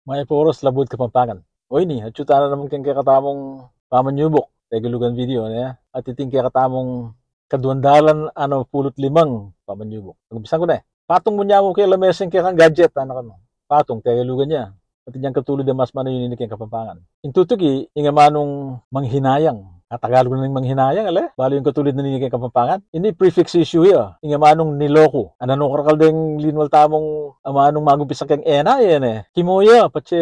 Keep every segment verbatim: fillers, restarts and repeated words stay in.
Mayap a oras, Labuad Kapampangan. O ini, atyu tana naman keng kekatamung pamanyubuk, Tegalugan video, ne? At iti ing kekatamung kaduang dalan anam pulu't limang pamanyubuk. Pag-umpisan ku ne. Patung mu nyamu ke lamesa ing kekang gadget, anak, anu? Patung, Tegalugan ya. At inyang katulid a mas manayun ini keng Kapampangan. Ing tutuki, ing amanung manghinayang. Tatagalug na ning manghinayang, ale? Balu yang katulid na nini keng Kapampangan. Ini prefix issue ya. Ing amanung niloku. Ananu karakal deng linwal tamung amanung mag-umpisa keng ena, e ne? Kimo ya, patse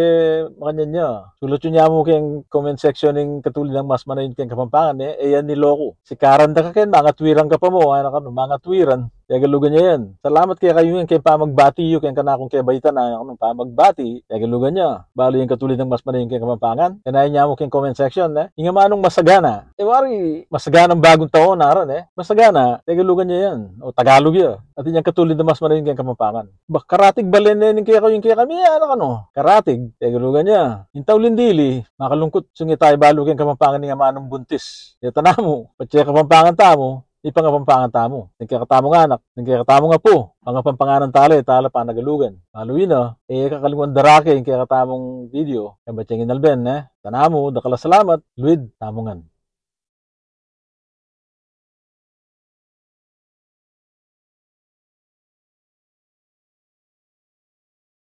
makanyan ya. Sulat yu nyamu keng comment section ing katulid nang mas manayun keng Kapampangan, e? E ya niloku. Sikaran da ka ken, mangatwiran ka pa mu, anak, anu? Mangatwiran. Tegalugan ya yan. Salamat kekayu ngan keng pamagbati yu keng kanakung kebaitan, anak, anu? Pamagbati, Tegalugan ya. Balu yang katulid nang mas manayun keng Kapampangan. Kanayan nyamu keng comment section, ne? Ing amanung masagana. E wari, masaganang bagung taon, aran, e? Masagana, Tegalugan ya yan. O Tagalug ya. At inyang katulid nang mas manayun keng Kapampangan. Ba, karatig balen ne ning kekayu ing kekami, anak, anu? Karatig, Tegalugan ya. Ing tauling dili, makalungkut, sungit tamu balu keng Kapampangan ing amanung buntis. Deta namu, patse Kapampangan tamu, ipangapampangan tamu. Ning kekatamung anak, ning kekatamung apu, pangapampanganan tala, e tala panagalugan. Balu yu na, e kakalingwan darake ing kekatamung video, keng Batseng Inalben, ne? Tanamu, dakal a salamat, luid tamu ngan.